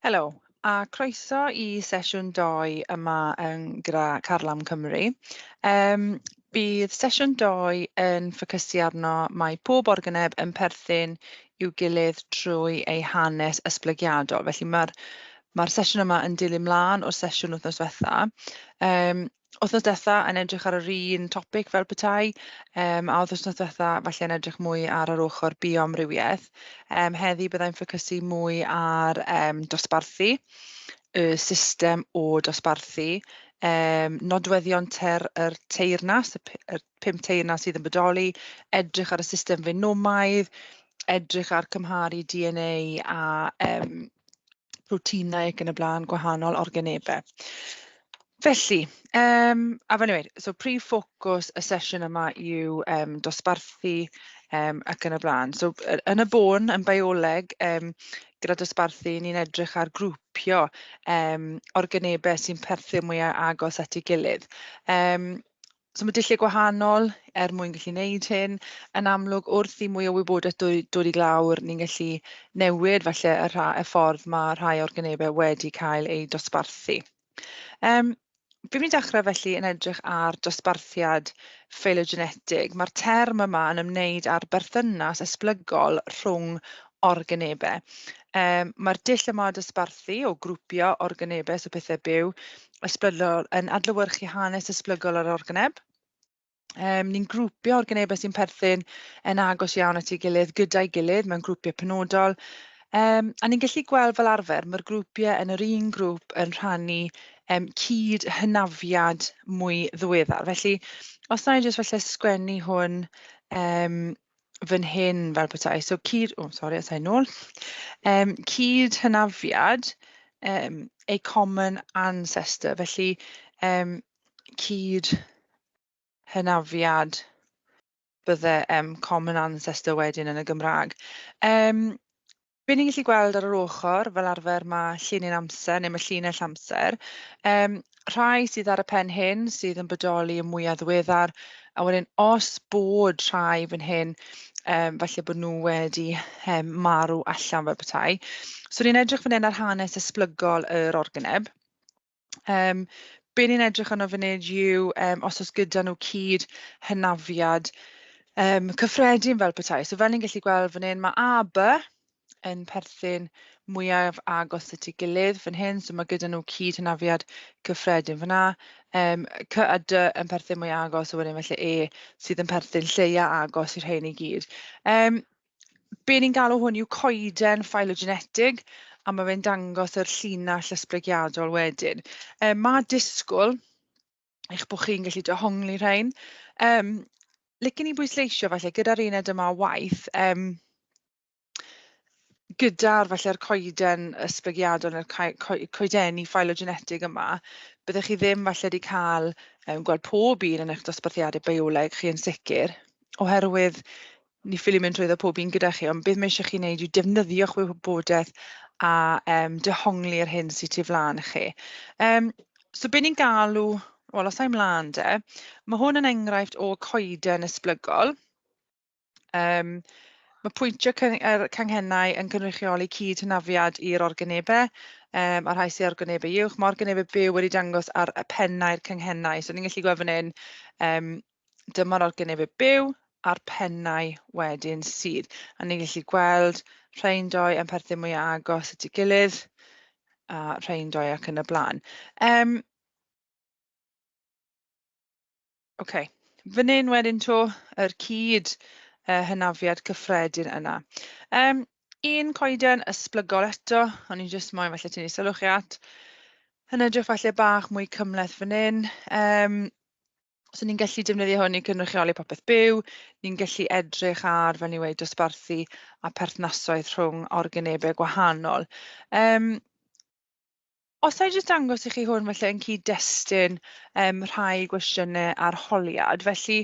Helo, a croeso i sesiwn doi yma yn gyda Carlam Cymru. Bydd sesiwn doi yn ffocysu arno mae pob organeb yn perthyn i'w gilydd trwy ei hanes esblygiadol. Felly mae'r mae'r sesiwn yma yn dilyn mlaen o'r sesiwn wythnos diwetha. Wythnos diwetha yn edrych ar yr un topic fel petai, a oedd wythnos diwetha falle yn edrych mwy ar yr ochr bioamrywiaeth. Heddi byddai'n ffocysu mwy ar dosbarthu, y system o dosbarthu, nodweddion ter yr teyrnas, y yr pump teyrnas sydd yn bodoli, edrych ar y system fenomaidd, edrych ar cymharu DNA a proteinau ac yn y blaen, gwahanol organebau. Felly, a fel ni'n so prif ffocws y sesiwn yma yw dosbarthu ac yn y blaen. So yn y bôn, yn bioleg, gyda dosbarthu, ni'n edrych ar grwpio organebau sy'n perthyn mwyaf agos at ei gilydd. So mae dulliau gwahanol er mwyn gallu gwneud hyn. Yn amlwg, wrth i mwy o wybodaeth dod i glawr, ni'n gallu newid falle y, rha, y ffordd mae rhai organebau wedi cael eu dosbarthu. Fi'n mynd i dechrau felly yn edrych ar dosbarthiad ffeilogenetig. Mae'r term yma yn ymwneud â'r berthynas esblygol rhwng organebau. Mae'r dull yma o dosbarthu, o grwpio organebau, so pethau byw, esblygol yn adlewyrchu hanes esblygol yr organeb. Ni'n grwpio organebau sy'n perthyn yn agos iawn at ei gilydd gyda'i gilydd mewn grwpiau penodol. A ni'n gallu gweld fel arfer, mae'r grwpiau yn yr un grŵp yn rhannu cyd hynafiad mwy ddiweddar. Felly, os na i jyst falle sgwennu hwn fan hyn fel petai. So cyd, oh sorry, os nôl. Cyd hynafiad, a common ancestor. Felly cyd hynafiad bydde common ancestor wedyn yn y Gymraeg. Be ni'n gallu gweld ar yr ochr, fel arfer mae llinyn amser neu mae llinell amser. Rhai sydd ar y pen hyn sydd yn bodoli yn mwyaf ddiweddar, a wedyn os bod rhai fan hyn, falle bod nhw wedi marw allan fel petai. So ni'n edrych fan hyn ar hanes esblygol yr organeb. Be ni'n edrych arno fan hyn yw os oes gyda nhw cyd hynafiad cyffredin fel petai. So fel ni'n gallu gweld fan hyn, mae A, B yn perthyn mwyaf agos at ei gilydd fan hyn, so mae gyda nhw cyd hynafiad cyffredin fan'na. C a D yn perthyn mwy agos, a wedyn felly E sydd yn perthyn lleia agos i'r rhein i gyd. Be ni'n galw hwn yw coeden phylogenetig, a mae fe'n dangos yr llinell esblygiadol wedyn. Mae disgwyl eich bod chi'n gallu dehongli rhain. Licen i bwysleisio falle gyda'r uned yma o waith, gyda'r falle'r coeden esblygiadol neu'r coedenni phylogenetig yma, byddech chi ddim falle wedi cael gweld pob un yn eich dosbarthiadau bioleg chi yn sicr, oherwydd ni ffili mynd trwyddo pob un gyda chi, ond beth mae eisiau chi wneud yw defnyddio'ch wybodaeth a dehongli'r hyn sydd tu flaen chi. So be ni'n galw, wel os ai mlaen de, mae hwn yn enghraifft o coeden esblygol. Mae pwyntio yr canghennau yn cynrychioli cyd hynafiad i'r organebau, a rhai sydd organebau uwch. Mae organebau byw wedi dangos ar y pennau'r canghennau. So ni'n gallu gweld fan hyn, dyma'r organebau byw a'r pennau wedyn sydd. A ni'n gallu gweld rhain doi yn perthyn mwy agos at ei gilydd, a rhain doi ac yn y blaen. Okay. Fan hyn wedyn to, yr cyd hynafiad cyffredin yna. Un coeden ysblygol eto, o'n i'n jyst moyn falle tynnu sylw chi at. Yn edrych falle bach mwy cymhleth fan hyn. So ni'n gallu defnyddio hwn i cynrychioli popeth byw, ni'n gallu edrych ar, fel ni'n weud, dosbarthu a perthnasoedd rhwng organebau gwahanol. Os na i jyst dangos i chi hwn falle yn cyd-destun rhai gwestiynau arholiad. Felly,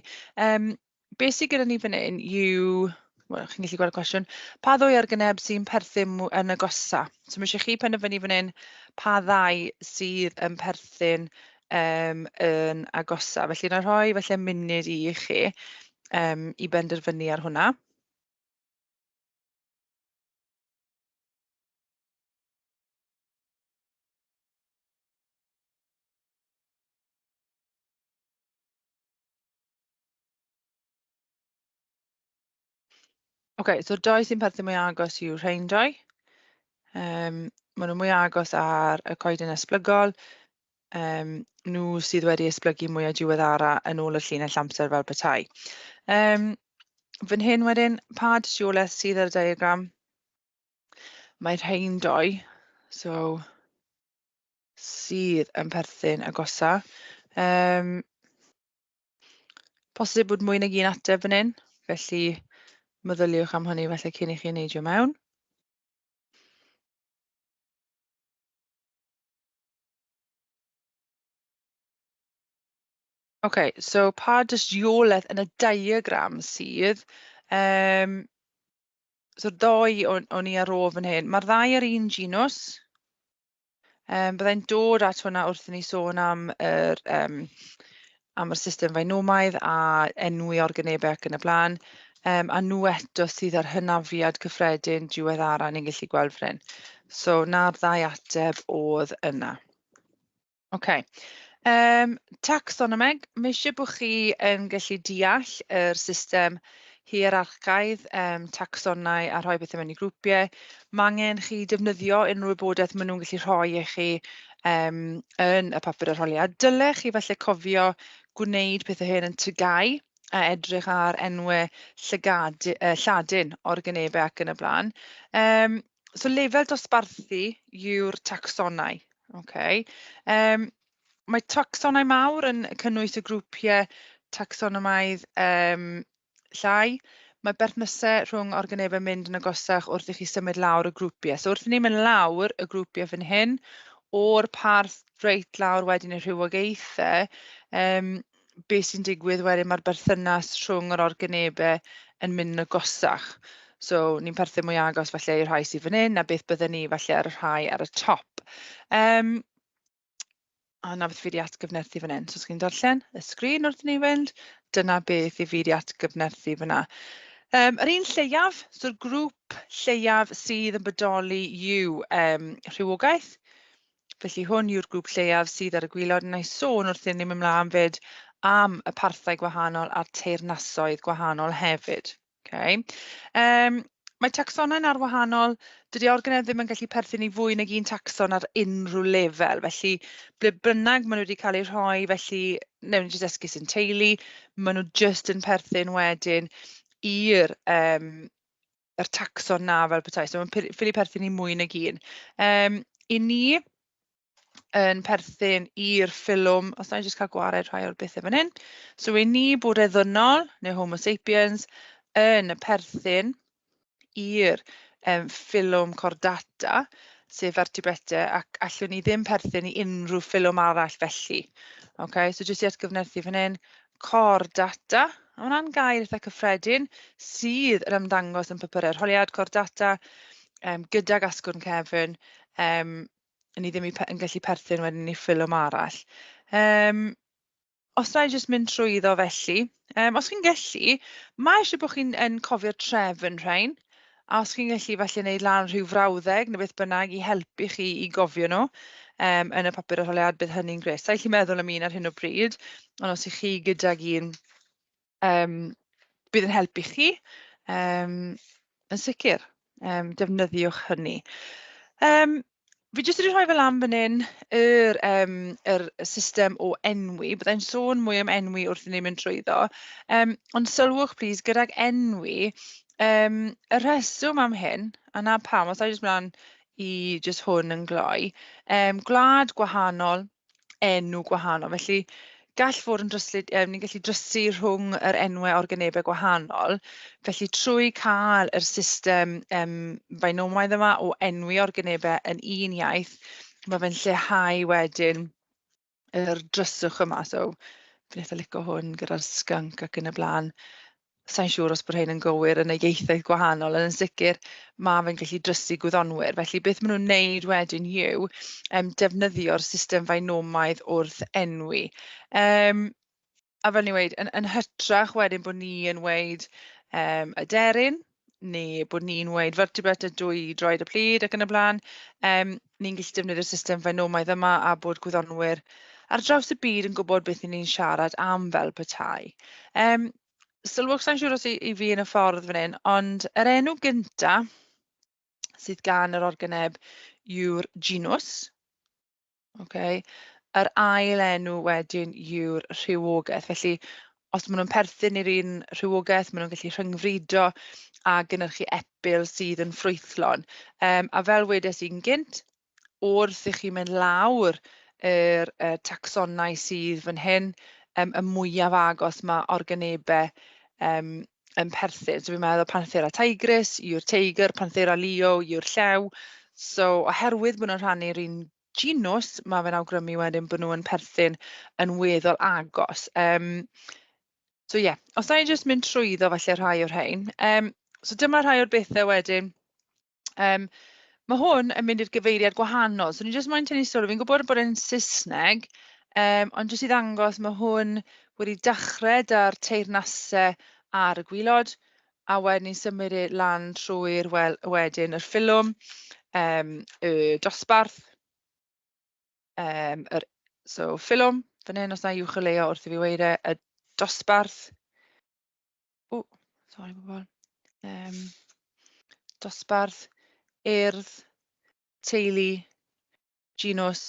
beth sydd gyda ni fan hyn yw, wel, chi'n gallu gweld y cwestiwn, pa ddwy organeb sy'n perthyn yn agosa? So mae eisiau chi penderfynu fan hyn pa ddau sydd yn perthyn yn agosa. Felly, na rhoi falle munud i chi i benderfynu ar hwnna. Ok, so'r doi sy'n perthyn mwy agos yw rhain doi. Maen nhw mwy agos ar y coeden esblygol. Nhw sydd wedi esblygu mwyaf diweddara yn ôl y llinell amser fel petai. Fan hyn wedyn, pa dystiolaeth sydd ar y diagram? Mae rhain doi, so sydd yn perthyn agosa. Posib bod mwy nag un ateb fan hyn, felly meddyliwch am hynny felly cyn i chi neidio mewn. Ok, so pa dystiolaeth yn y diagram sydd? So'r ddoi o'n i ar ôl fan hyn. Mae'r ddau ar un genus. Byddai'n dod at hwnna wrth i ni sôn am yr system fainomaidd a enwi organebau ac yn y blaen. A nhw eto sydd ar hynafiad cyffredin diweddara ni'n gallu gweld fan hyn. So na'r ddau ateb oedd yna. Ok. Taxonomeg, mae eisiau bod chi yn gallu deall yr system hierarchaidd, tacsonau a rhoi bethau mewn i grwpiau. Mae angen chi defnyddio unrhyw wybodaeth maen nhw'n gallu rhoi i chi yn y papur arholiad. Dylech chi falle cofio gwneud pethau hyn yn TGAU a edrych ar enwau Lladin, organebau ac yn y blaen. So lefel dosbarthu yw'r tacsonau. Okay. Mae tacsonau mawr yn cynnwys y grwpiau tacsonomaidd llai. Mae berthnasau rhwng organebau mynd yn agosach wrth i chi symud lawr y grwpiau. So wrth i ni mynd lawr y grwpiau fan hyn, o'r parth reit lawr wedyn y rhywogaethau, beth sy'n digwydd wedyn mae'r berthynas rhwng yr organebau yn mynd yn agosach. So ni'n perthyn mwy agos falle i'r rhai sydd fan hyn, a beth bydden ni falle ar y rhai ar y top. A na beth fi wedi atgyfnerthu fan hyn. So os chi'n darllen y sgrin wrth i ni fynd, dyna beth i fi wedi atgyfnerthu fyna. Yr un lleiaf, so'r grŵp lleiaf sydd yn bodoli yw rhywogaeth. Felly hwn yw'r grŵp lleiaf sydd ar y gwaelod. Wna i sôn wrth i ni mynd mlaen fyd am y parthau gwahanol a'r teyrnasoedd gwahanol hefyd. Okay. Mae tacsonau'n arwahanol. Dydy organeb ddim yn gallu perthyn i fwy nag un tacson ar unrhyw lefel. Felly, ble bynnag maen nhw wedi cael eu rhoi, felly, newn ni jyst esgus yn teulu, maen nhw jyst yn perthyn wedyn i'r yr tacson na fel petai. So mae'n ffili perthyn i mwy nag un. I ni yn perthyn i'r ffilwm, os na i jyst cael gwared rhai o'r bethau fan hyn. So i ni bod e ddynol, neu Homo sapiens, yn perthyn i'r ffilwm Chordata, sef vertebrate, ac allwn ni ddim perthyn i unrhyw ffilwm arall felly. Okay, so jyst i atgyfnerthu fan hyn, Chordata, a ma' hwnna'n gair eitha cyffredin sydd yn ymddangos yn papurau arholiad, Chordata, gydag asgwrn cefn, ni ddim yn gallu perthyn wedyn i ffilwm arall. Os na i jyst mynd trwyddo felly, os chi'n gallu, mae eisiau bod chi'n yn cofio'r trefn rhain, a os chi'n gallu falle wneud lan rhyw frawddeg neu beth bynnag i helpu chi i gofio nhw yn y papur arholiad, bydd hynny'n grêt. Sa i'n gallu meddwl am un ar hyn o bryd, ond os ych chi gydag un, bydd yn helpu chi, yn sicr, defnyddiwch hynny. Fi jyst wedi rhoi fel lan fan hyn yr system o enwi. Byddai'n sôn mwy am enwi wrth i ni mynd trwyddo. Ond sylwch, plîs, gydag enwi, y rheswm am hyn, a na pam, os a i jyst mlaen i jyst hwn yn gloi, gwlad gwahanol, enw gwahanol. Felly, gall fod yn dryslyd, ni'n gallu drysu rhwng yr enwau organebau gwahanol. Felly, trwy cael yr system binomaidd yma o enwi organebau yn un iaith, mae fe'n lleihau wedyn yr dryswch yma. So, fi'n eitha licio hwn gyda'r skunk ac yn y blaen. Sa i'n siŵr os bod rhain yn gywir yn y ieithoedd gwahanol, ond yn sicr ma' fe'n gallu drysu gwyddonwyr. Felly beth maen nhw'n wneud wedyn yw defnyddio'r system binomaidd wrth enwi. A fel ni'n weud, yn hytrach wedyn bod ni yn weud aderyn, neu bod ni'n weud vertebrate dwy droed y plyd ac yn y blaen, ni'n gallu defnyddio'r system binomaidd yma a bod gwyddonwyr ar draws y byd yn gwybod beth ni'n siarad am fel petai. Sylwch, sa'n siŵr os i fi yn y ffordd fan hyn, ond yr enw gynta sydd gan yr organeb yw'r genus. Okay. Yr ail enw wedyn yw'r rhywogaeth. Felly, os maen nhw'n perthyn i'r un rhywogaeth, maen nhw'n gallu rhyngfrido a gynhyrchu epil sydd yn ffrwythlon. A fel wedes i'n gynt, wrth i chi mynd lawr yr tacsonau sydd fan hyn, y mwyaf agos mae organebau yn perthyn. So fi'n meddwl Panthera tigris yw'r teigr, Panthera leo yw'r llew. So oherwydd bod nhw'n rhannu'r un genus, mae fe'n awgrymu wedyn bod nhw yn perthyn yn weddol agos. So ie, yeah, os na i jyst mynd trwyddo falle rhai o'r rhain. So dyma rhai o'r bethau wedyn. Mae hwn yn mynd i'r gyfeiriad gwahanol. So ni jyst moyn tynnu sylw. Fi'n gwybod bod e'n Saesneg, ond jyst i ddangos, mae hwn wedi dechrau da'r teyrnasau ar y gwilod, a wedyn ni'n symud e lan trwy'r wedyn yr ffilwm, y dosbarth, so ffilwm, fan hyn os na i uwcholeuo wrth i fi weud e, y dosbarth, o, sorry bobl, dosbarth, urdd, teulu, genus,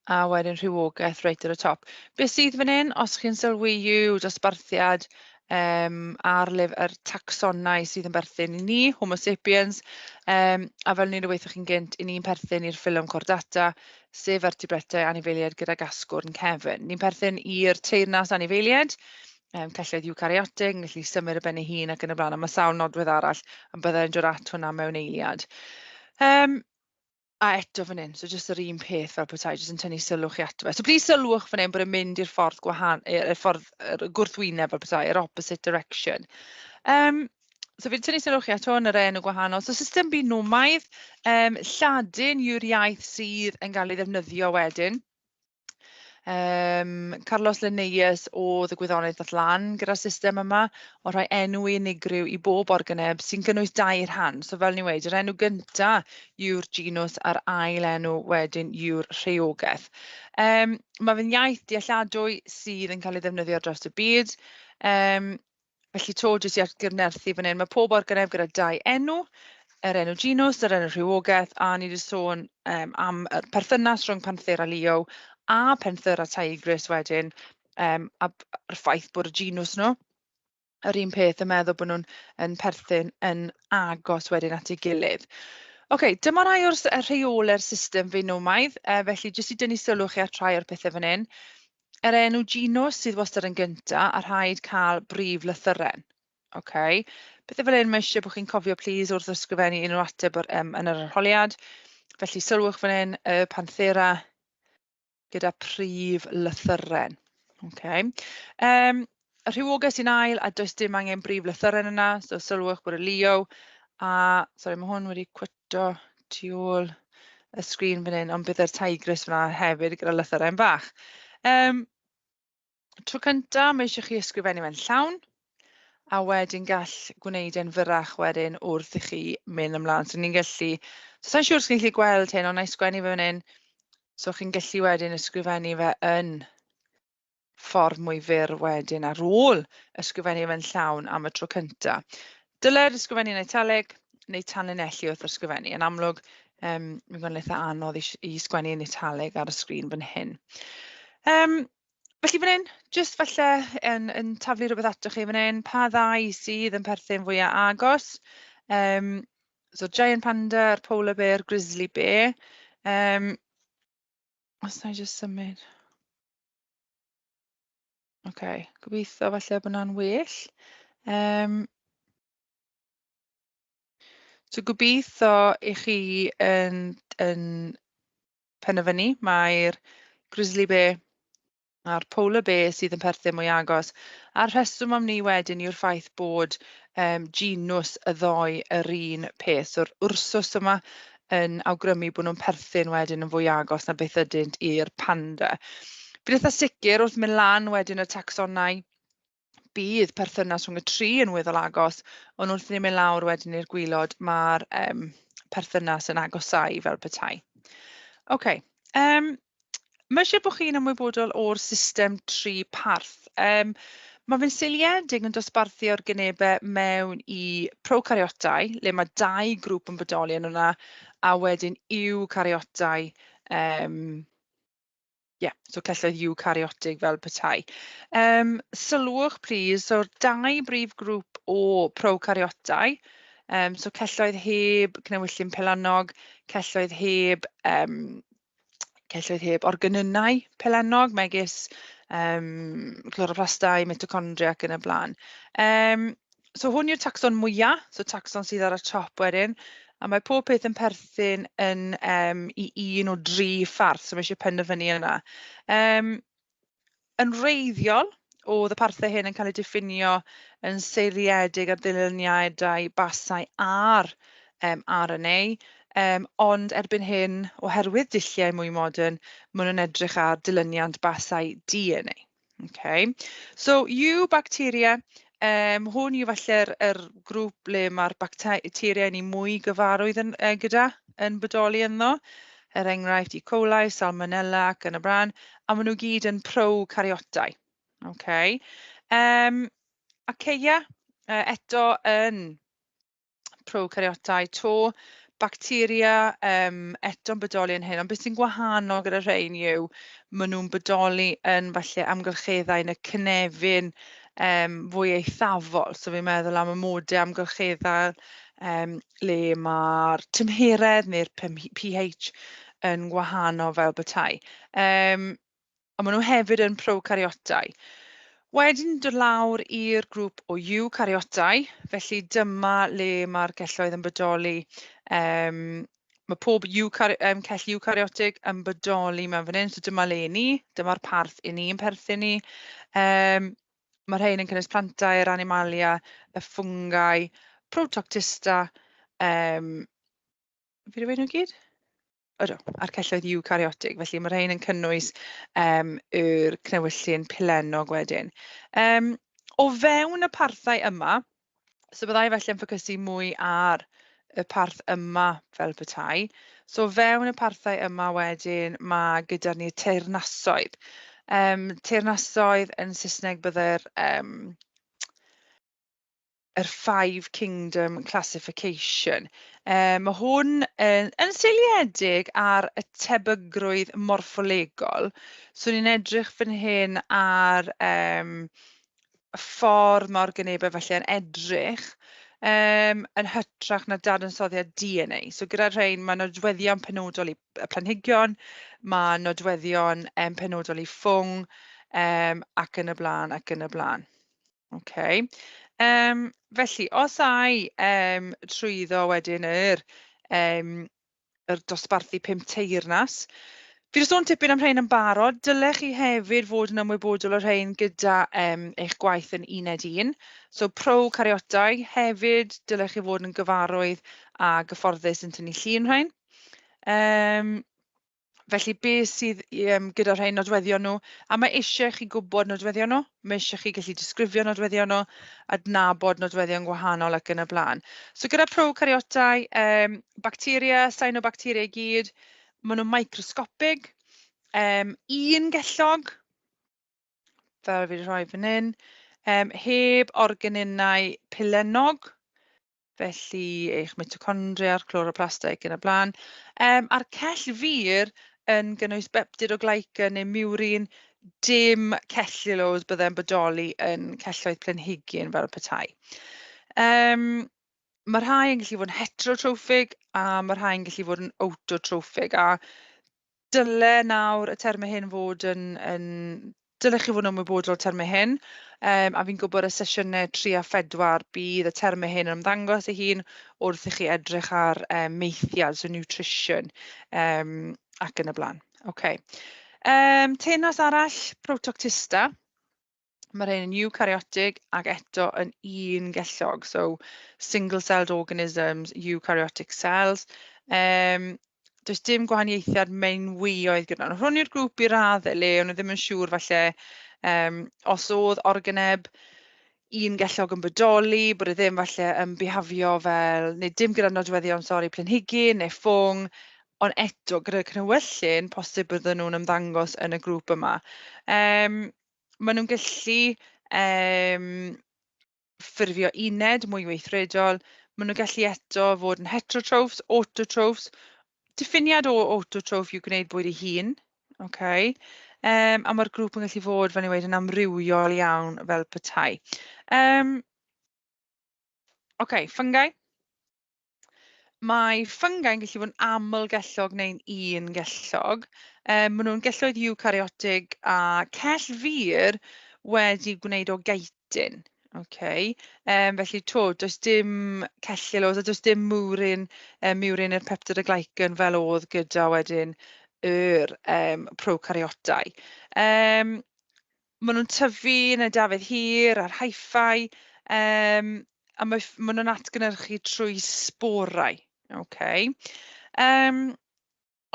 a wedyn rhywogaeth reit ar y top. Beth sydd fan hyn, os chi'n sylwi, yw dosbarthiad ar lef yr tacsonau sydd yn perthyn i ni, Homo sapiens, a fel ni'n rhywbeth chi'n gynt, i ni'n perthyn i'r ffilwm Chordata, sef vertebratau anifeiliaid gydag asgwrn cefn. Ni'n perthyn i'r teyrnas anifeiliaid, celloedd eukaryotig, yn gallu symud ar ben ei hun ac yn y blaen, a mae sawl nodwedd arall yn byddai'n dod at hwnna mewn eiliad. A eto fan hyn, so jyst yr un peth fel petai, jyst yn tynnu sylw chi ato fe. So please sylwch fan hyn bod e'n mynd i'r ffordd gwahan, i'r ffordd yr gwrthwyneb fel petai, yr opposite direction. So fi wedi tynnu sylw chi at hwn, yr enw gwahanol. So system binomaidd, Lladin yw'r iaith sydd yn cael ei ddefnyddio wedyn. Carlos Linnaeus oedd y gwyddonydd ddath lan gyda'r system yma o rhoi enw unigryw i bob organeb sy'n cynnwys dau rhan. So fel ni'n weud, yr enw gynta yw'r genus a'r ail enw wedyn yw'r rhywogaeth. Mae fe'n iaith dealladwy sydd yn cael ei ddefnyddio ar draws y byd. Felly to, jyst i atgyfnerthu fan hyn, mae pob organeb gyda dau enw, yr enw genus, yr enw rhywogaeth, a ni wedi sôn am y perthynas rhwng Panthera leo a Panthera tigris wedyn, a'r ffaith bod y genus nhw yr un peth yn meddwl bod nhw'n yn perthyn yn agos wedyn at ei gilydd. OK, dyma rai o'r rheolau'r system feinomaidd, felly jyst i dynnu sylw chi at rhai o'r pethau fan hyn. Yr enw genus sydd wastad yn gynta, a rhaid cael brif lythyren. OK. Pethau fel hyn mae eisiau bod chi'n cofio, please, wrth ysgrifennu unrhyw ateb yn yr arholiad. Felly sylwch fan hyn, y Panthera gyda prif lythyren. OK. Y rhywogaeth sy'n ail, a does dim angen brif lythyren yna, so sylwch bod y Leo, a, sorry, mae hwn wedi cwyto tu ôl y sgrin fan hyn, ond bydd yr tigris fyna hefyd gyda lythyren bach. Tro cynta, mae eisiau chi ysgrifennu fe'n llawn, a wedyn gall gwneud e'n fyrrach wedyn wrth i chi mynd ymlaen. So ni'n gallu, so sa'n siŵr os chi'n gallu gweld hyn, ond na i sgwennu fe fan hyn. So chi'n gallu wedyn ysgrifennu fe yn ffordd mwy fyr wedyn ar ôl ysgrifennu fe'n llawn am y tro cynta. Dylai'r ysgrifennu yn italig neu tanlinellu wrth ysgrifennu. Yn amlwg, mae'n gwneud eitha anodd i sgwennu yn italig ar y sgrin fan hyn. Felly fan hyn, jyst falle yn taflu rhywbeth atoch chi fan hyn, pa ddau sydd yn perthyn fwyaf agos? So giant panda, polar bear, grizzly bear. Os na i jyst symud. OK, gobeithio falle bod hwnna'n well. So gobeithio i chi yn penderfynu mae'r grizzly bear a'r polar bear sydd yn perthyn mwy agos. A'r rheswm am ni wedyn yw'r ffaith bod genus y ddoi yr un peth. So'r wrsos yma yn awgrymu bod nhw'n perthyn wedyn yn fwy agos na beth ydynt i'r panda. Fi'n eitha sicr wrth mynd lan wedyn y tacsonau, bydd perthynas rhwng y tri yn weddol agos, ond wrth i ni mynd lawr wedyn i'r gwilod, mae'r perthynas yn agosau fel petai. OK, mae eisiau bod chi'n ymwybodol o'r system tri parth. Mae fe'n seiliedig yn dosbarthu organebau mewn i prokaryotau, le mae dau grŵp yn bodoli yn hwnna, a wedyn eukaryotau, yeah, so celloedd eukaryotig fel petai. Sylwch, please, so'r dau brif grŵp o prokaryotau, so celloedd heb cnewyllyn pelennog, celloedd heb organynnau pelennog, megis chloroplastau, mitochondria ac yn y blaen. So hwn yw'r tacson mwyaf, so tacson sydd ar y top wedyn, a mae pob peth yn perthyn i un o dri pharth, so mae eisiau penderfynu yna. Yn wreiddiol, oedd y parthau hyn yn cael eu diffinio yn seiliedig ar ddilyniadau basau ar RNA, ond erbyn hyn, oherwydd dulliau mwy modern, maen nhw'n edrych ar dilyniant basau DNA. Okay. So, eubacteria, hwn yw falle'r grŵp le mae'r bacteria ni mwy gyfarwydd gyda yn bodoli ynddo. Er enghraifft, E. coli, Salmonella ac yn y blaen, a maen nhw gyd yn prokaryotau. Okay. Archaea, eto yn prokaryotau 'to, bacteria eto'n bodoli yn hyn, ond beth sy'n gwahanol gyda rhain yw maen nhw'n bodoli yn falle amgylcheddau yn y cynefin fwy eithafol. So fi'n meddwl am amodau amgylcheddau le mae'r tymheredd neu'r pH yn gwahanol fel petai. A maen nhw hefyd yn prokaryotau. Wedyn dod lawr i'r grŵp o eukaryotau, felly dyma le mae'r celloedd yn bodoli. Mae pob cell eukaryotig yn bodoli mewn fan hyn, so dyma le ni, dyma'r parth i ni'n perthyn ni. Mae rhain yn cynnwys plantau, yr animalia, y fungi, protoctista, fi wedi gweud nhw gyd? Ydw, a'r celloedd eukaryotig. Felly mae rhain yn cynnwys yr cnewyllyn pilennog wedyn. O fewn y parthau yma, so byddai felly yn ffocysu mwy ar y parth yma fel petai. So o fewn y parthau yma wedyn mae gyda ni teyrnasoedd. Teyrnasoedd yn Saesneg byddai'r yr Five Kingdom Classification. Mae hwn yn seiliedig ar y tebygrwydd morffolegol. So ni'n edrych fan hyn ar y ffordd mae organebau falle yn edrych yn hytrach na dadansoddiad DNA. So gyda rhain mae nodweddion penodol i planhigion, mae nodweddion penodol i ffwng ac yn y blaen ac yn y blaen. Okay. Felly, os ai trwyddo wedyn yr dosbarthu pum teyrnas, fi wedi sôn tipyn am rhain yn barod. Dylech chi hefyd fod yn ymwybodol o'r rhain gyda eich gwaith yn uned 1. So prokaryotau hefyd, dylech chi fod yn gyfarwydd a gyfforddus yn tynnu llun rhain. Felly beth sydd gyda rhai nodweddion nhw, a mae eisiau chi gwybod nodweddion nhw, mae eisiau chi gallu disgrifio nodweddion nhw, adnabod nodweddion gwahanol ac yn y blaen. So gyda prokaryotau, bacteria, cyanobacteria i gyd, maen nhw'n microscopig, un gellog, fel fi wedi rhoi fan hyn, heb organynnau pilennog, felly eich mitochondria a'r chloroplastau ac yn y blaen. A'r cell fur yn gynnwys beptidoglycan neu murein, dim cellulose byddai'n bodoli yn celloedd planhigyn fel petai. Mae rhai yn gallu fod yn heterotrophig a mae rhai yn gallu fod yn autotrophig, a dyle nawr y termau hyn fod yn dylech chi fod yn ymwybodol o'r termau hyn, a fi'n gwybod y sesiynau 3 a 4 bydd y termau hyn yn ymddangos ei hun wrth i chi edrych ar maethiad, so nutrition, ac yn y blaen. Okay. Teyrnas arall, Protoctista. Mae rhain yn eukaryotic ac eto yn un gellog, so single-celled organisms, eukaryotic cells. Does dim gwahaniaethiad meinweoedd gyda nhw. Hwn yw'r grŵp i raddau le o'n nhw ddim yn siŵr falle os oedd organeb un gellog yn bodoli, bod e ddim falle yn bihafio fel, neu dim gyda nodweddion, sori, planhigyn neu ffwng, ond eto gyda cnewyllyn, posib bydden nhw'n ymddangos yn y grŵp yma. Maen nhw'n gallu ffurfio uned mwy weithredol. Maen nhw'n gallu eto fod yn heterotrophs, autotrophs. Diffiniad o autotroph yw gwneud bwyd ei hun. Okay. A mae'r grŵp yn gallu fod, fel ni'n weud, yn amrywiol iawn fel petai. Okay, fungi. Mae ffyngau'n gallu bod yn amlgellog neu'n un-gellog. Maen nhw'n gelloedd eukaryotig a cell fur wedi gwneud o geitin. Okay. Felly 'to, does dim cellulose a does dim murin i'r peptidoglycan fel oedd gyda wedyn yr prokaryotau. Maen nhw'n tyfu yn y dafydd hir a'r hyphae, a maen nhw'n atgynhyrchu trwy sborau. Okay.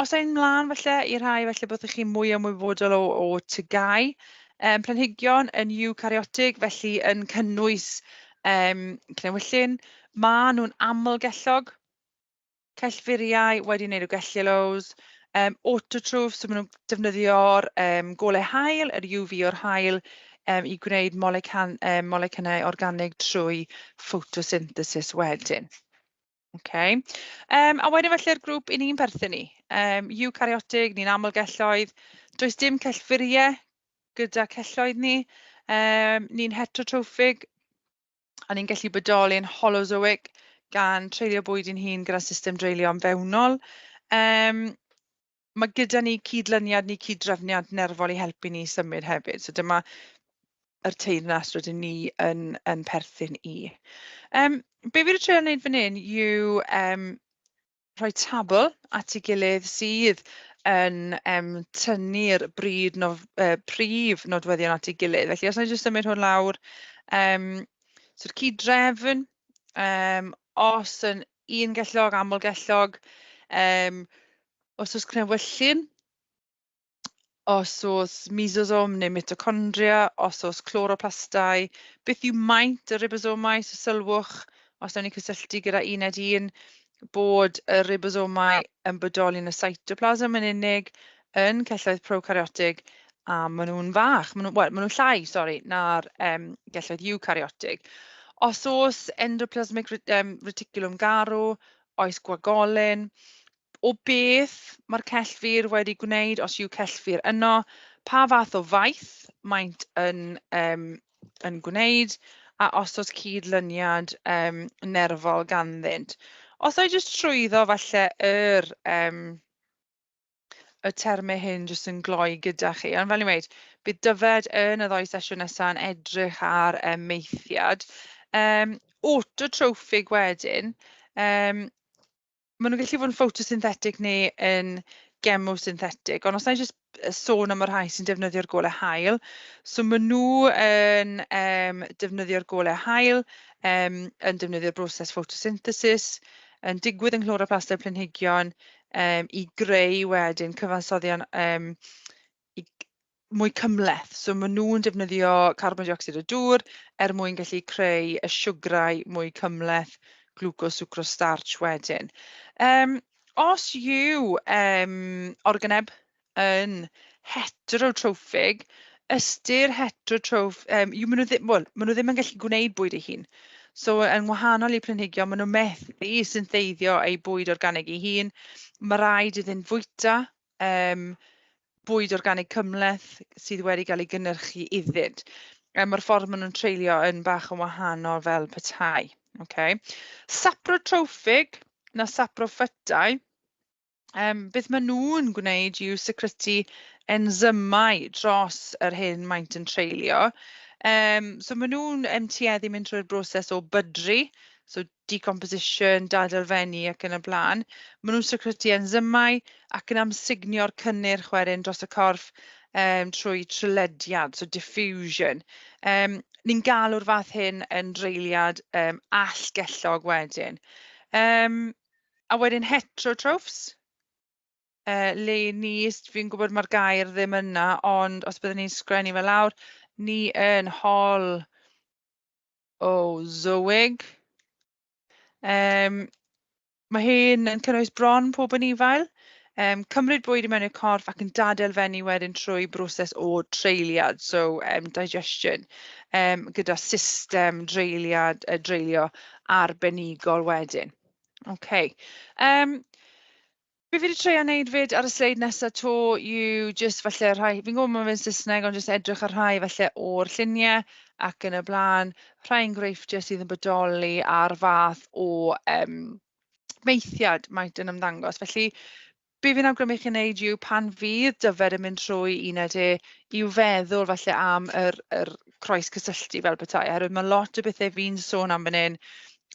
Os ein mlaen falle i rhai falle byddwch chi mwy ymwybodol o TGAU, planhigion yn eukaryotig, felly yn cynnwys cnewyllyn, maen nhw'n amlgellog, cellfuriau wedi wneud o gellulose, autotrophs, so maen nhw'n defnyddio'r golau haul, yr UV o'r haul, i gwneud molecynau organig trwy photosynthesis wedyn. Okay. A wedyn felly'r grŵp i ni'n perthyn ni. Eukaryotig, ni'n amlgelloedd. Does dim cellfuriau gyda celloedd ni. Ni'n heterotrophig a ni'n gallu bodoli'n holozoic gan treulio bwyd i'n hun gyda system dreulio fewnol. Mae gyda ni cydlyniad neu cyd-drefniad nerfol i helpu ni symud hefyd. So dyma yr teyrnas rydyn ni yn perthyn i. Be fi wedi trio wneud fan hyn yw rhoi tabl at ei gilydd sydd yn tynnu'r bryd no, prif nodweddion at ei gilydd. Felly os na i jyst symud hwn lawr, so'r cyd-drefn, os yn un gellog, amlgellog, os oes cnewyllyn, os oes mesosom neu mitochondria, os oes chloroplastau, beth yw maint y ribosomau, so sylwch, os nawn ni cysylltu gyda uned 1, bod y ribosomau yn bodoli yn y cytoplasm yn unig, yn celloedd prokaryotig, a maen nhw'n fach, maen nhw, well, maen nhw'n llai, sori, na'r gelloedd eukaryotig. Os oes endoplasmic reticulum garw, oes gwagolyn, o beth mae'r cellfur wedi gwneud, os yw cellfur yno, pa fath o faeth maent yn gwneud, a os oes cydlyniad nerfol ganddynt. Os o'i jyst trwyddo falle y termau hyn jyst yn gloi gyda chi. Ond fel ni'n weud, bydd Dyfed yn y ddou sesiwn nesaf yn edrych ar maethiad. Autotrophig wedyn, maen nhw'n gallu fod yn photosynthetic neu yn chemosynthetic, ond os na i jyst sôn am y rhai sy'n defnyddio'r golau haul, so maen nhw yn defnyddio'r golau haul, yn defnyddio'r broses photosynthesis, yn digwydd yng nghloroplastau planhigion i greu wedyn cyfansoddion mwy cymhleth. So maen nhw'n defnyddio carbon dioxide a dŵr er mwyn gallu creu y siwgrau mwy cymhleth, glucose, sucrose, starch wedyn. Os yw organeb yn heterotrophig, ystyr heterotroph yw maen nhw ddim, well, maen nhw ddim yn gallu gwneud bwyd eu hun. So yn wahanol i planhigion, maen nhw methu syntheiddio eu bwyd organig eu hun. Mae rhaid iddyn fwyta bwyd organig cymhleth sydd wedi cael ei gynhyrchu iddynt. Mae'r ffordd maen nhw'n treulio yn bach yn wahanol fel petai. Okay. Saprotrophig na saprophytau, beth maen nhw'n gwneud yw secretu enzymau dros yr hyn maent yn treulio. So maen nhw'n tueddu mynd trwy'r broses o bydru, so decomposition, dadelfennu ac yn y blaen. Maen nhw'n secretu enzymau ac yn amsugnio'r cynnyrch wedyn dros y corff trwy trylediad, so diffusion. Ni'n galw'r fath hyn yn dreuliad allgellog wedyn. A wedyn heterotrophs, le ni, fi'n gwybod mae'r gair ddim yna, ond os byddwn ni'n sgrennu fe lawr, ni yn holozoig. Mae hyn yn cynnwys bron pob anifail. Cymryd bwyd i mewn i'r corff ac yn dadelfennu wedyn trwy broses o treuliad, so digestion, gyda system dreuliad, dreulio arbenigol wedyn. Okay. Be fi wedi treial wneud 'fyd ar y sleid nesaf 'to yw jyst falle rhai, fi'n gwybod ma' fe'n Saesneg, ond jyst edrych ar rhai falle o'r lluniau ac yn y blaen, rhai enghreifftiau sydd yn bodoli ar fath o maethiad maent yn ymddangos. Felly be fi'n awgrymu chi wneud yw pan fydd Dyfed yn mynd trwy uned e, i'w feddwl falle am yr croes cysylltu fel petai, oherwydd mae lot o bethau fi'n sôn am fan hyn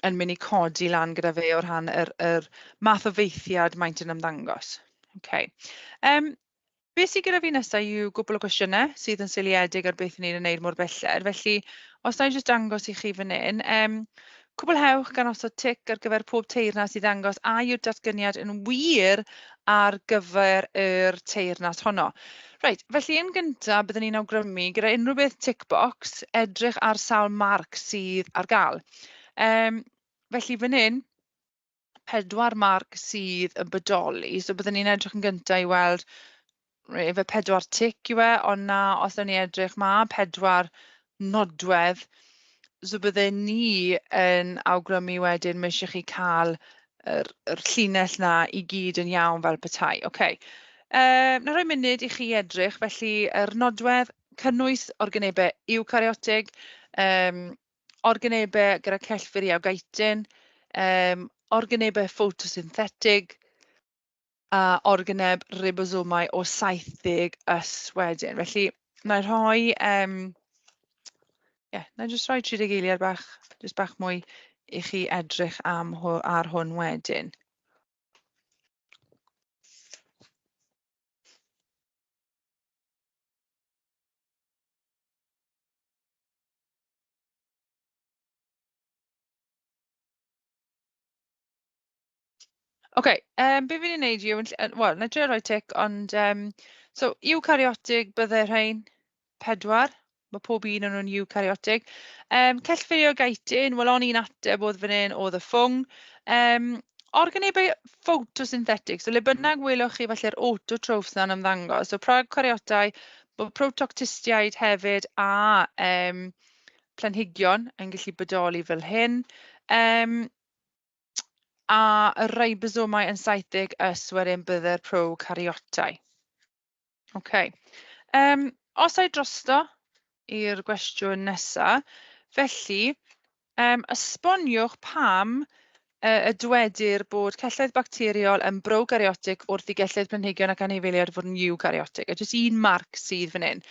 yn mynd i codi lan gyda fe o rhan yr math o feithiad maent yn ymddangos. Okay. Beth sydd gyda fi nesaf yw gwbl o gwestiynau sydd yn seiliedig ar beth ni'n wneud mor belled. Felly, os na i jyst dangos i chi fan hyn, cwblhewch gan osod tic ar gyfer pob teyrnas i ddangos a yw'r datganiad yn wir ar gyfer yr teyrnas honno. Reit, felly yn gyntaf, byddwn ni'n awgrymu gyda unrhyw beth tick box, edrych ar sawl marc sydd ar gael. Felly fan hyn, 4 marc sydd yn bodoli. So byddwn ni'n edrych yn gyntaf i weld, efe 4 tic yw e, ond na, os ewn ni edrych, mae 4 nodwedd. So bydden ni yn awgrymu wedyn, mae eisiau chi cael yr llinell na i gyd yn iawn fel petai. Okay. Na rhoi munud i chi edrych, felly yr nodwedd cynnwys organebau eukaryotig, organebau gyda cellfuriau chitin, organebau ffotosynthetig, a organeb ribosomau o 70 ys wedyn. Felly, na i rhoi, ie, na i jyst rhoi 30 eiliad bach, jyst bach mwy i chi edrych am ar hwn wedyn. Oce, be fi 'di wneud yw, wel, wna i drio rhoi tic, ond so eukaryotig bydde rhain 4, mae pob un o'n nhw'n eukaryotig. Cellfeirio chitin, wel o'n i'n ateb oedd fan hyn, oedd y ffwng. Organebau photosynthetic, so le bynnag welwch chi falle'r autotrophs na'n ymddangos, so prokaryotau, bod protoctistiaid hefyd a planhigion yn gallu bodoli fel hyn. A y ribosomau yn 70 ys wedyn bydde'r prokaryotau. Okay. Os ai drosto i'r gwestiwn nesa, felly, esboniwch pam y dywedir bod celloedd bacteriol yn brokaryotic wrth i gelloedd planhigion ac anifeiliaid fod yn eukaryotic. A jyst un marc sydd fan hyn.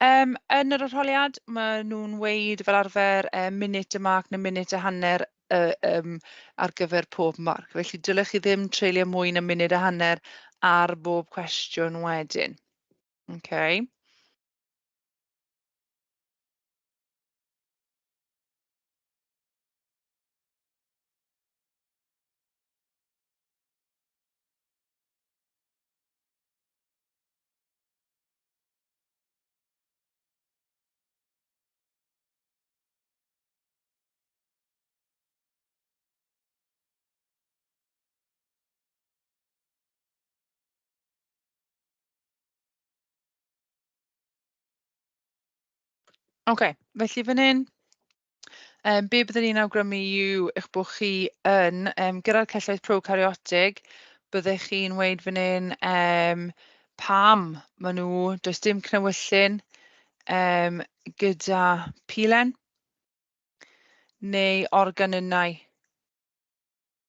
Yn yr arholiad, maen nhw'n weud fel arfer munud y marc neu munud a hanner ar gyfer pob marc. Felly dylech chi ddim treulio mwy na munud a hanner ar bob cwestiwn wedyn. Okay. Okay, felly fan hyn, be byddwn ni'n awgrymu yw eich bod chi yn, gyda'r celloedd prokaryotig, byddech chi'n weud fan hyn, pam maen nhw, does dim cnewyllyn, gyda pilen neu organynnau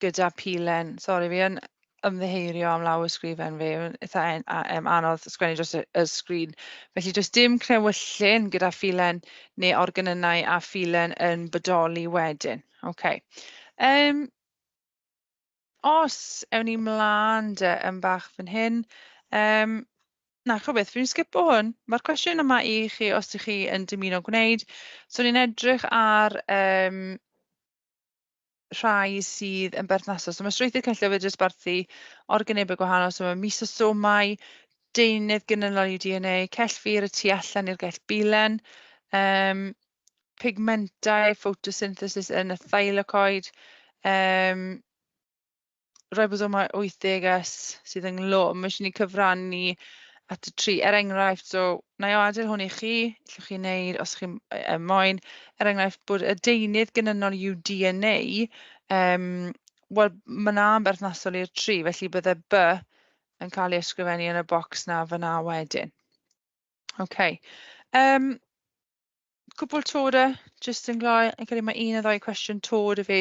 gyda pilen. Sori, fi yn ymddiheurio am law ysgrifen fi, mae'n eitha anodd sgwennu dros y sgrin. Felly does dim cnewyllyn gyda philen neu organynnau a philen yn bodoli wedyn. Okay. Os ewn ni mlaen de yn bach fan hyn, na, ch'o' beth, fi'n sgipo hwn. Mae'r cwestiwn yma i chi os ydych chi yn dymuno gwneud. So ni'n edrych ar rhai sydd yn berthnasol. So mae strwythur celloedd wedi dosbarthu organebau gwahanol. So mae mesosomau, deunydd gynalol i DNA, cellfur y tu allan i'r gell bilen, pigmentau, photosynthesis yn y thylakoid, ribosomau 80S sydd ynghlwm, mae eisiau ni cyfrannu at y 3. Er enghraifft, so na i adael hwn i chi, allwch chi wneud os chi'n moyn, er enghraifft bod y deunydd gynnynol yw DNA, wel, mae 'na'n berthnasol i'r 3, felly bydde B yn cael ei ysgrifennu yn y bocs 'na fan'na wedyn. OK. Cwpl to de, jyst yn gloi, yn credu mae un neu ddau cwestiwn to 'da fi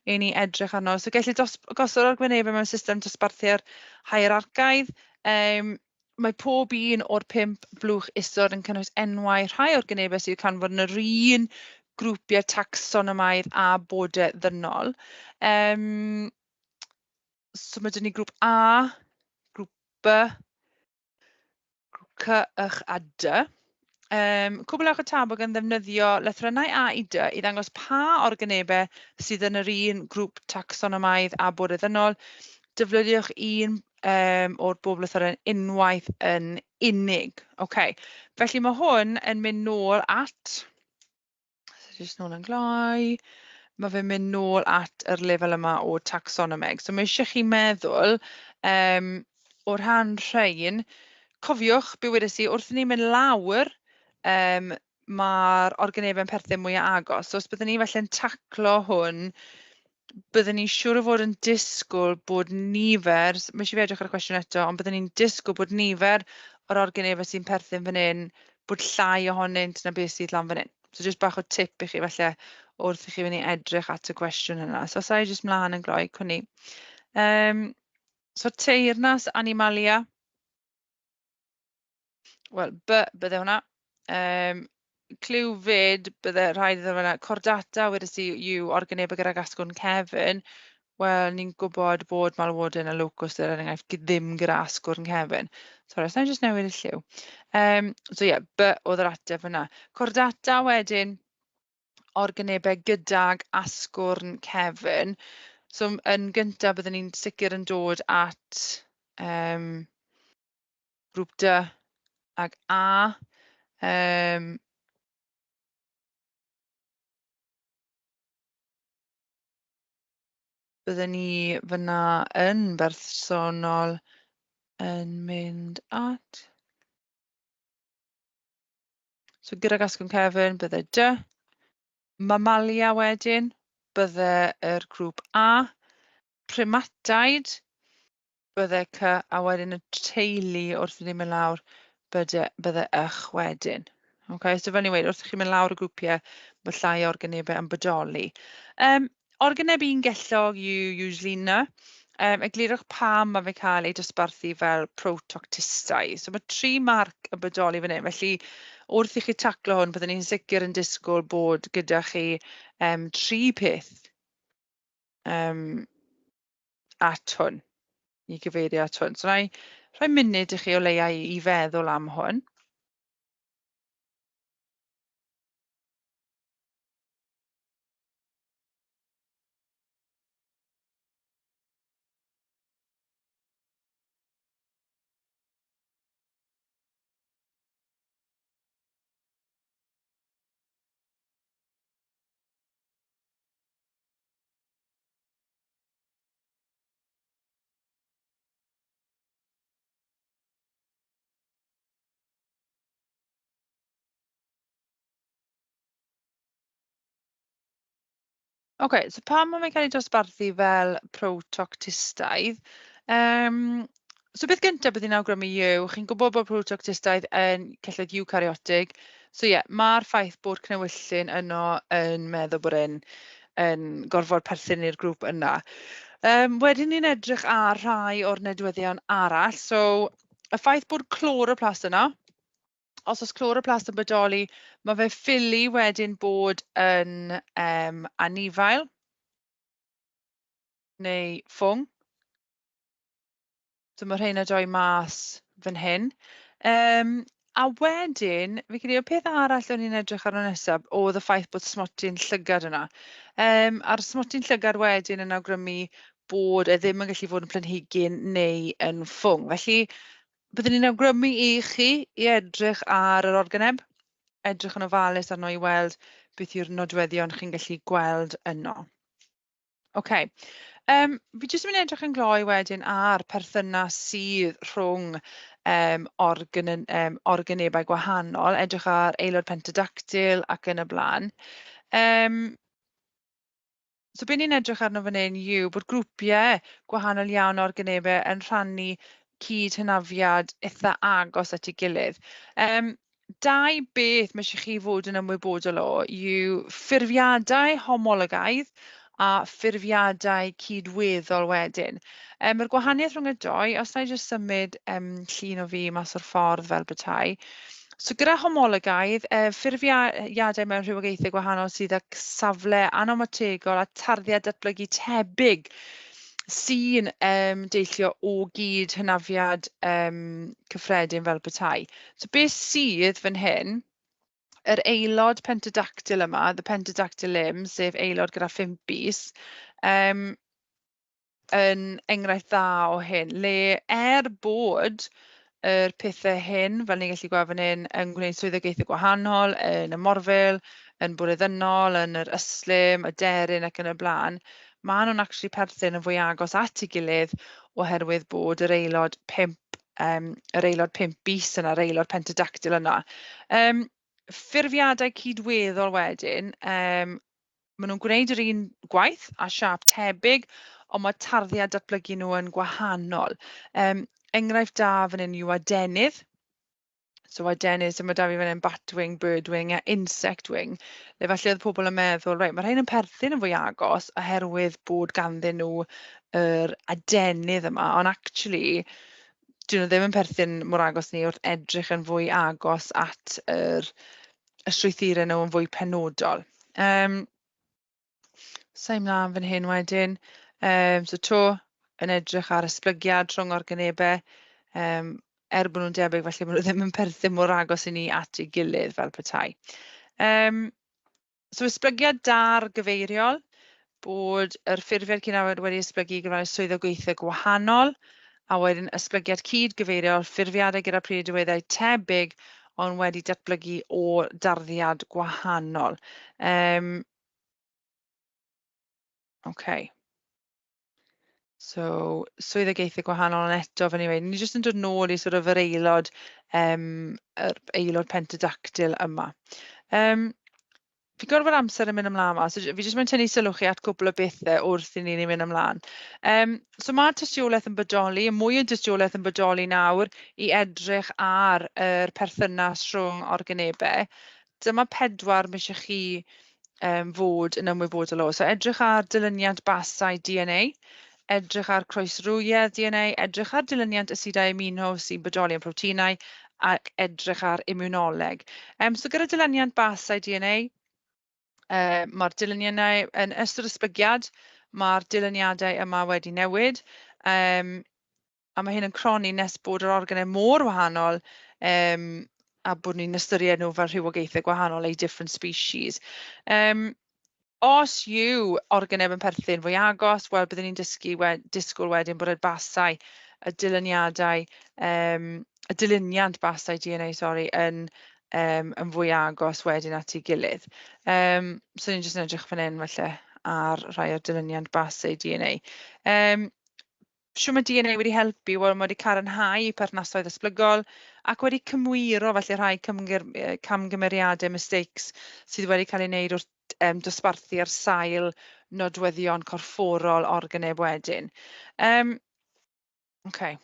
i ni edrych arno. So gellir gosod arwynebau mewn system dosbarthu'r hierarchaidd. Mae pob un o'r 5 blwch isod yn cynnwys enwau rhai organebau sydd i'w canfod yn yr un grwpiau tacsonomaidd a bodau ddynol. So mae 'da ni grŵp A, grŵp B, grŵp C, H a D. Cwblhewch y tabl gan ddefnyddio lythrennau A i D i ddangos pa organebau sydd yn yr un grŵp tacsonomaidd a bodau ddynol. Defnyddiwch un o'r bob lythyren unwaith yn unig. Okay. Felly mae hwn yn mynd nôl at, so jyst nôl yn gloi, mae fe'n mynd nôl at yr lefel yma o tacsonomeg. So mae eisiau chi meddwl o rhan rhain, cofiwch be wedes i, wrth i ni mynd lawr, mae'r organebau'n perthyn mwyaf agos. So os byddwn ni felly'n taclo hwn, byddwn ni'n siŵr o fod yn disgwyl bod nifer, mae eisiau fi edrych ar y cwestiwn eto, ond byddwn ni'n disgwyl bod nifer o'r organebau sy'n perthyn fan hyn, bod llai ohonynt na beth sydd lan fan hyn. So jyst bach o tip i chi falle wrth i chi fynd i edrych at y cwestiwn yna. So os a i jyst mlaen yn gloi, cwn ni. So teyrnas Animalia. Wel, B, bydde hwnna. Cliw fyd, bydde rhaid iddo fan'na. Chordata, wedes i, yw organebau gydag asgwrn cefn. Wel, ni'n gwybod bod malwodyn a locust, er enghraifft, ddim gyda asgwrn cefn. Sori, os na i jyst newid y lliw. So ie, yeah, B oedd yr ateb fyna. Chordata wedyn, organebau gydag asgwrn cefn. So yn gyntaf, byddwn ni'n sicr yn dod at grŵp D ag A. Byddwn ni fyna yn bersonol yn mynd at... So gydag asgwrn cefn bydde D. Mamalia wedyn, bydde yr grŵp A. Primataid, bydde C, a wedyn y teulu wrth i ni mynd lawr, bydde ych wedyn. Okay, so fel ni'n weud, wrth i chi mynd lawr y grwpiau, mae llai o organebau yn bodoli. Organeb ungellog yw Euglena. Eglurwch pam mae fe'n cael ei dosbarthu fel protoctistau. So mae 3 marc yn bodoli fan hyn, felly wrth i chi taclo hwn, byddwn ni'n sicr yn disgwyl bod gyda chi 3 peth at hwn, i gyfeirio at hwn. So na i rhoi munud i chi o leia i feddwl am hwn. Ok, so pam mae fe'n cael ei dosbarthu fel protoctistaidd? So beth gyntaf bydd i'n awgrymu yw, chi'n gwybod bod protoctistaidd yn celloedd eukaryotig. So ie, mae'r ffaith bod cnewyllyn yno yn meddwl bod e'n yn gorfod perthyn i'r grŵp yna. Wedyn ni'n edrych ar rhai o'r nodweddion arall. So y ffaith bod chloroplast yno, os oes chloroplast yn bodoli, mae fe ffili wedyn bod yn anifail neu ffwng. So mae rheina doi mas fan hyn. A wedyn, fi credu y peth arall o'n i'n edrych arno nesaf oedd y ffaith bod smotyn llygad yna. A'r smotyn llygad wedyn yn awgrymu bod e ddim yn gallu fod yn planhigyn neu yn ffwng. Felly, byddwn ni'n awgrymu i chi i edrych ar yr organeb, edrych yn ofalus arno i weld beth yw'r nodweddion chi'n gallu gweld yno. Ok, Fi jyst yn mynd i edrych yn gloi wedyn ar perthynas sydd rhwng organebau gwahanol, edrych ar aelod pentadactyl ac yn y blaen. So be ni'n edrych arno fan hyn yw bod grwpiau gwahanol iawn o organebau yn rhannu cyd hynafiad eitha agos at ei gilydd. Dau beth mae eisiau chi fod yn ymwybodol o yw ffurfiadau homologaidd a ffurfiadau cydweddol wedyn. Yr gwahaniaeth rhwng y dou, os na i jyst symud llun o fi mas o'r ffordd fel petai. So gyda homologaidd, ffurfiadau mewn rhywogaethau gwahanol sydd â safle anomategol a tarddiad datblygu tebyg sy'n deillio o gyd hynafiad cyffredin fel petai. So beth sydd fan hyn, yr aelod pentadactyl yma, the pentadactyl limb, sef aelod gyda 5 bys, yn enghraifft dda o hyn, le er bod yr pethau hyn, fel ni'n gallu gweld fan hyn, yn gwneud swyddogaethau gwahanol, yn y morfil, yn bwryddynol, yn yr ystlum, y deryn ac yn y blaen, maen nhw'n actually perthyn yn fwy agos at ei gilydd oherwydd bod yr aelod 5 bys yna, yr aelod pentadactyl yna. Ffurfiadau cydweddol wedyn, maen nhw'n gwneud yr un gwaith a siâp tebyg, ond mae tarddiad datblygu nhw yn gwahanol. Enghraifft da fan hyn yw adenydd. So adenydd, so mae da fi fan hyn batwing, birdwing a insect wing. Le falle oedd pobl yn meddwl, reit, mae rhain yn perthyn yn fwy agos oherwydd bod ganddyn nhw yr adenydd yma, ond actually, dyn nhw ddim yn perthyn mor agos ni wrth edrych yn fwy agos at y strwythurau nhw yn fwy penodol. Sa'i mlaen fan hyn wedyn. So to, yn edrych ar esblygiad rhwng organebau. Er bod nhw'n debyg, felly maen nhw ddim yn perthyn mor agos i ni at ei gilydd fel petai. So esblygiad dargyfeiriol, bod yr ffurfiad cynawyd wedi esblygu gyda swyddogaethau gwahanol, a wedyn esblygiad cydgyfeiriol, ffurfiadau gyda priodweddau tebyg, ond wedi datblygu o darddiad gwahanol. Okay. So, swyddogaethau gwahanol, ond eto, fel ni'n gweud, ni jyst yn dod nôl i sort of yr aelod pentadactyl yma. Fi'n gweld bod amser yn mynd ymlaen 'ma, so fi jyst moyn tynnu sylw chi at cwpl o bethau wrth i ni mynd ymlaen. So mae tystiolaeth yn bodoli, mwy o dystiolaeth yn bodoli nawr i edrych ar yr perthynas rhwng organebau. Dyma 4 mae eisiau chi fod yn ymwybodol o. So edrych ar dilyniant basau DNA, edrych ar croesrwyedd DNA, edrych ar dilyniant asidau amino sy'n bodoli yn proteinau, ac edrych ar immunoleg. So gyda dilyniant basau DNA, mae'r dilyniannau yn ystod esblygiad, mae'r dilyniadau yma wedi newid, a mae hyn yn cronni nes bod yr organau mor wahanol, a bod ni'n ystyried nhw fel rhywogaethau gwahanol, neu different species. Os yw organeb yn perthyn fwy agos, wel, byddwn ni'n disgwyl wedyn bod y basau, y dilyniadau, y dilyniant basau DNA, sori, yn fwy agos wedyn at ei gilydd. So ni'n jyst yn edrych fan hyn falle ar rhai o'r dilyniant basau DNA. Shwt mae DNA wedi helpu? Wel, mae wedi cadarnhau perthnasoedd esblygol ac wedi cymwyro felly rhai camgymeriadau, mistakes sydd wedi cael ei wneud wrth dosbarthu ar sail nodweddion corfforol organeb wedyn. Okay.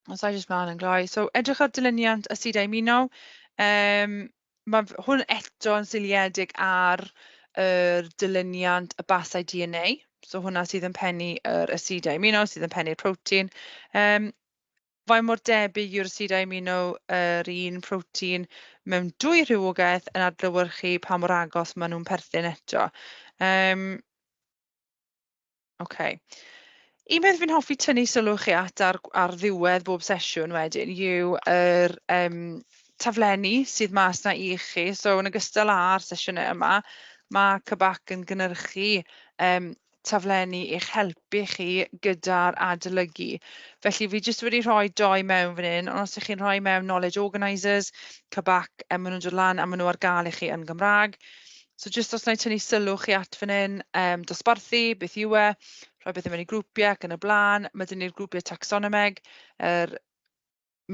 Os I just mlaen yn gloi. So edrych ar dilyniant asidau amino. Mae hwn eto yn seiliedig ar yr dilyniant y basau DNA. So hwnna sydd yn pennu yr asidau amino, sydd yn pennu'r protein. Faint mor debyg yw'r asidau amino yr un protein mewn dwy rhywogaeth yn adlewyrchu pa mor agos maen nhw'n perthyn eto. Okay. Un peth fi'n hoffi tynnu sylw chi at ar ddiwedd bob sesiwn wedyn yw yr taflenni sydd mas na i chi. So yn ogystal â'r sesiynau yma, mae CBAC yn gynhyrchu taflenni i'ch helpu chi gyda'r adolygu. Felly fi jyst wedi rhoi doi mewn fan hyn, ond os ydych chi'n rhoi mewn Knowledge Organisers, CBAC, maen nhw'n dod lan a maen nhw ar gael i chi yn Gymraeg. So jyst os wna i tynnu sylw chi at fan hyn, dosbarthu, beth yw e, Rhoi bethau mewn i grwpiau ac yn y blaen. Mae 'da ni'r grwpiau tacsonomeg, yr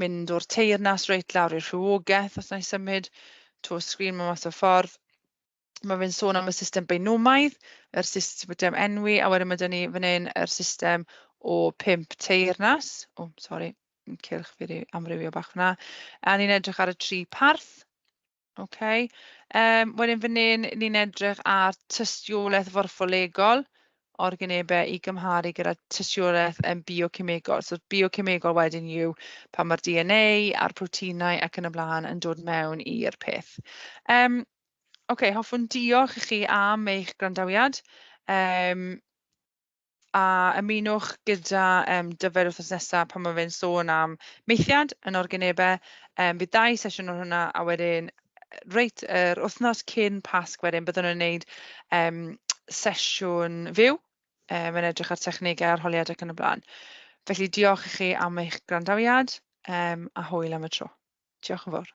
mynd o'r teyrnas reit lawr i'r rhywogaeth, os wna i symud to sgrin ma mas o'r ffordd. Mae fe'n sôn am y system beinomaidd, yr system enwi, a wedyn mae 'da ni fan hyn yr system o 5 teyrnas. O, sori, cylch fi wedi amrywio bach fyna. A ni'n edrych ar y tri parth. OK. Wedyn fan hyn, ni'n edrych ar tystiolaeth forffolegol organebau i gymharu gyda tystiolaeth yn biocemegol. So biocemegol wedyn yw pan mae'r DNA a'r proteinau ac yn y blaen yn dod mewn i'r peth. OK, hoffwn diolch i chi am eich gwrandawiad. A ymunwch gyda Dyfed wythnos nesaf pan mae fe'n sôn am maethiad yn organebau. Bydd dau sesiwn ar hwnna, a wedyn reit yr wythnos cyn Pasg wedyn byddwn yn gwneud sesiwn fyw yn edrych ar technegau arholiad ac yn y blaen. Felly diolch i chi am eich gwrandawiad a hwyl am y tro. Diolch yn fawr.